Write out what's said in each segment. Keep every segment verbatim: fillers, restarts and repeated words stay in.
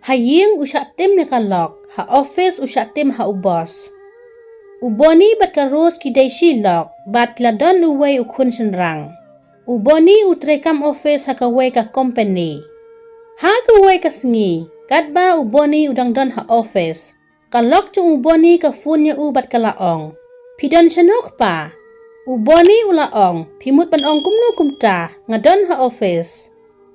Ha ïing u shah tim ïa ka lok, ha office u shah tim ha u boss. U Boni bad ka Rose ki dei shi lok, bad ki la don uwei u khun shynrang. U Boni u trei kam office ha kawei ka company. Ha kawei ka sngi, katba u Boni u dang don ha office, ka lok jong u Boni ka phone ïa u bad ka la ong, "Phi don shano kpa?" U Boni u la ong, "Phi mut ban ong kumno kumta, nga don ha office."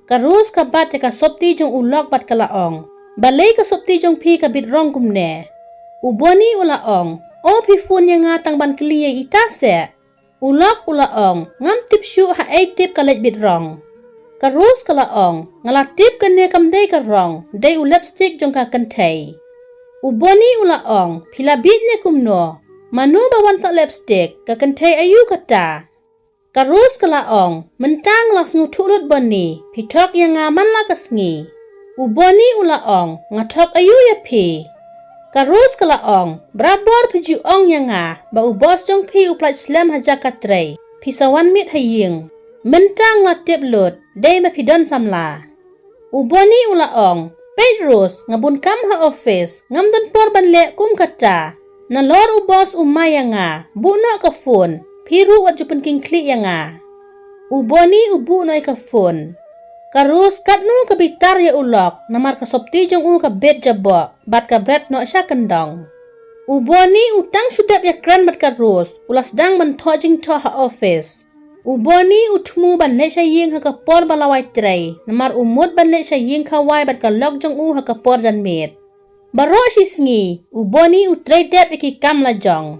Ka Rose ka bat ïa ka sopti jong u lok bad ka la ong, "Balei ka sopti jong phi ka bit rong kumne?" U Boni u la ong, "O, phi phone ïa nga tang ban kylli ïa ita seh." U lok u la ong, "Ngam tip shuh ha ei tip ka leit bit rong." Ka Rose ka la ong, "Nga la tip kane kam dei ka rong, dei u lipstick jong ka kynthei." U Boni u la ong, "Phi la bit ne kumno? Mano ba wan tah lipstick, ka kynthei aïu kata?" Ka Rose ka la ong, "Mynta nga la sngewthuh lut Boni, phi thok ïa nga man la ka sngi." U Boni u la ong, "Nga thok aïu ïa phi?" Ka Rose ka la ong, "Barabor phi ju ong ïa nga ba u boss jong phi u pynlait slem ha jaka trei, phi sa wan miet ha ïing. Mynta nga la tip lut, dei ba phi don samla." U Boni u la ong, "Peit Rose, nga bun kam ha office, ngam don por ban leh kum kata. Nalor u boss u mai ïa nga, buh noh ka phone, phi ruh wat ju pynkhih khlieh ïa nga." U Boni u buh noh ïa ka phone. Ka Rose katno ka bitar ïa u lok, namar ka sopti jong u ka bit jaboh, bad ka bret noh sha kyndong. U Boni u tang shu dep ïakren bad ka Rose, u la sdang ban thoh jingthoh ha office. U Boni u thmu ban leit sha ïing ha ka por ba la wai trei, namar u mut ban leit sha ïing khawai bad ka lok jong u ha ka por janmiet. Baroh shi sngi, u Boni u trei dep ïa ki kam la jong.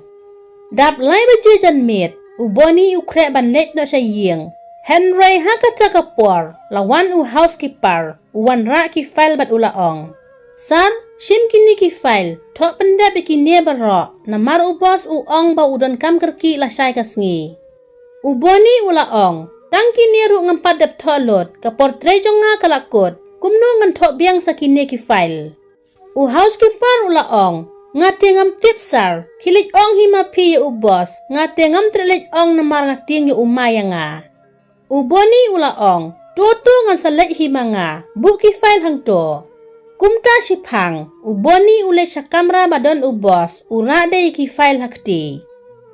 Dap lai baje janmiet, u Boni u khreh ban leit noh sha ïing. Hynrei ha kata ka por, la wan u housekeeper, u wanrah ki file bad u la ong, "Sir, shim kine ki file, thoh pyndep ïa kine baroh, namar u boss u ong ba u don kam kyrkieh lashai ka sngi." U Boni u la ong, "Tang kine ruh ngam pat dep thoh lut, ka por trei jong nga ka la kut, kumno ngan thoh biang sa kine ki file?" U housekeeper u la ong, "Nga te ngam tip sir, khie leit ong hi ma phi ïa u boss, nga te ngam treh leit ong namar nga tieng ïa u mai ïa nga." U Boni u la ong, "To to ngan sa leit hi ma nga, buh ki file hangto." Kumta shiphang, u Boni u leit sha kamra ba don u boss, u rah de ïa ki file ha kti.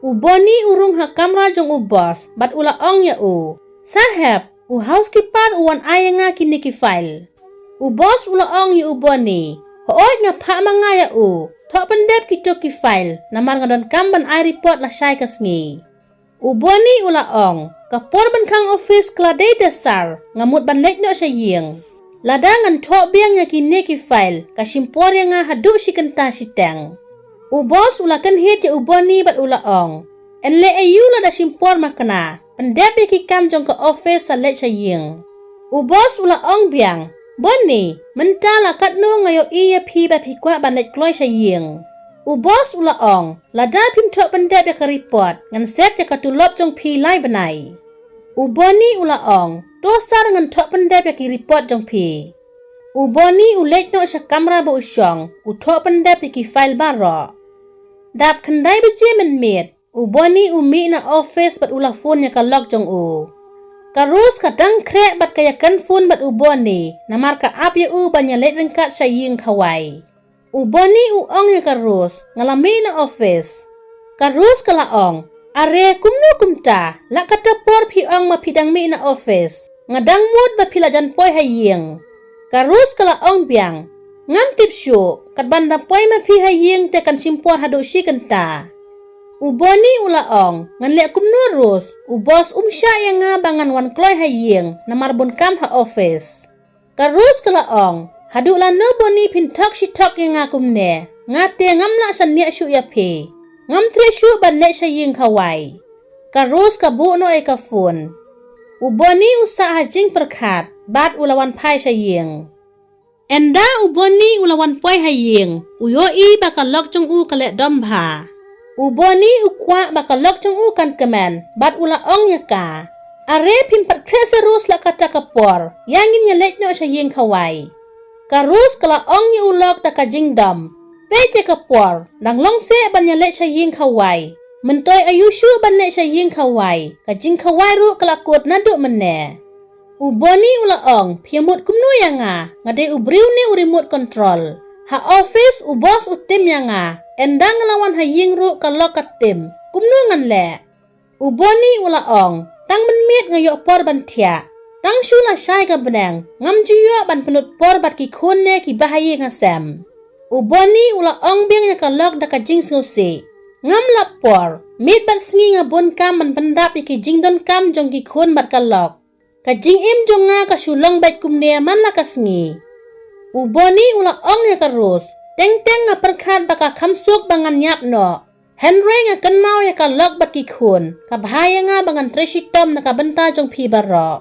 U Boni u rung ha kamra jong u boss, bad u la ong ïa u, "Sahep, u housekeeper u wan ai ïa nga kine ki file." U boss u la ong ïa u Boni, "Hooid nga phah ma nga ïa u, thoh pyndep kito ki file, namar nga don kam ban ai report lashai ka sngi." U Boni u la ong, "Ka por ban khang office ka la dei te sir, nga mut ban leit noh sha ïing. Lada ngan thoh biang ïa kine ki file, ka shim por ïa nga haduh shi kynta shiteng." U boss u la kynhied ïa u Boni bad u la ong, "Yn leh aïu lada shim por ma kane, pyndep ïa ki kam jong ka office sa leit sha ïing." U boss u la ong biang, "Boni, mynta la katno nga ïohi ïa phi ba phi kwah ban leit kloi sha ïing." U boss u la ong, "Lada phim thoh pyndep ïa ka report, ngan set ïa ka tulop jong phi lai bnai." U Boni u la ong, "To sir ngan thoh pyndep ïa ki report jong phi." U Boni u leit noh sha kamra ba u shong, u thoh pyndep ïa ki file baroh. Dap khyndai baje mynmiet, u Boni u mih na office bad u la phone ïa ka lok jong u. Ka Rose ka dang khreh bad ka ïakren phone bad u Boni, namar ka ap ïa u ban ïaleit ryngkat sha ïing khawai. U Boni u ong ïa ka Rose, "Nga la mih na office." Ka Rose ka la ong, "Are kumno kumta, la kata por phi ong ma phi dang mih na office. Nga dang mut ba phi la jan poi ha ïing." Ka Rose ka la ong biang, "Ngam tip shuh, katba nda poi ma phi ha ïing te kan shim por haduh shi kynta." U Boni u la ong, "Ngan leh kumno Rose, u boss um shah ïa nga ba ngan wan kloi ha ïing, namar bun kam ha office." Ka Rose ka la ong, "Haduh lano Boni phin thok shi thok ïa nga kumne, nga te ngam lah shaniah shuh ïa phi. Ngam treh shuh ban leit sha ïing khawai." Ka Rose ka buh noh ïa ka phone. U Boni u sah ha jingpyrkhat, bad u la wan phai sha ïing. Ynda u Boni u la wan poi ha ïing, u ïohi ba ka lok jong u ka leh dom bha. U Boni u kwah ba ka lok jong u kan kmen, bad u la ong ïa ka, "Are phim pat khreh seh Rose la kata ka por, ïa ngin ïaleit noh sha ïing khawai." Ka Rose ka la ong ïa u lok da ka jingdom, "Peit ïa ka por, dang long seh ban ïaleit sha ïing khawai. Myntoi aïu shuh ban leit sha ïing khawai, ka jingkhawai ruh ka la kut naduh mynne." U Boni u la ong, phi ïa mut kumno ïa nga, nga dei u briew ne u remote control. Ha office u boss u tim ïa nga, ynda nga la wan ha ïing ruh ka lok ka tim. Kumno ngan leh? U Boni u la ong, tang mynmiet nga ïoh por ban thiah. Tang shu lashai ka bneng, ngam ju ïoh ban pynlut por bad ki khun ne ki bahaïing ha sem. U Boni u la ong biang ïa ka lok da ka jingsngewsih. Ngam lap por, miet bad sngi nga bun kam ban pyndap ïa ki jingdonkam jong ki khun bad ka lok. Ka jingim jong nga ka shu long beit kumne man la ka sngi. U Boni u la ong ïa ka Rose, teng teng nga pyrkhat ba ka kham suk ba ngan ïap noh. Hynrei nga kynmaw ïa ka lok bad ki khun, ka bha ïa nga ba ngan trei shitom na ka bynta jong phi baroh.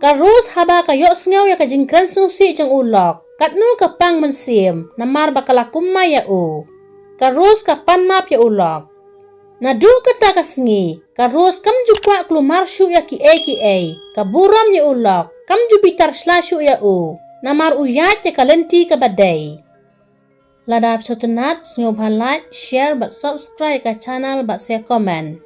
Ka Rose haba ka ïohsngew ïa ka jingkren sngewsih jong u lok, katno ka pang mynsiem, namar ba ka la kumai ïa u. Ka Rose ka pan map ïa u lok. Naduh kata ka sngi, ka Rose kam ju kwah kulmar shuh ïa kiei kiei, ka burom ïa u lok, kam ju bitar shla shuh ïa u, namar u ïaid ïa ka lynti kaba dei. Lada phi sngewtynnat, sngewbha like, share bad subscribe ka channel bad sa comment.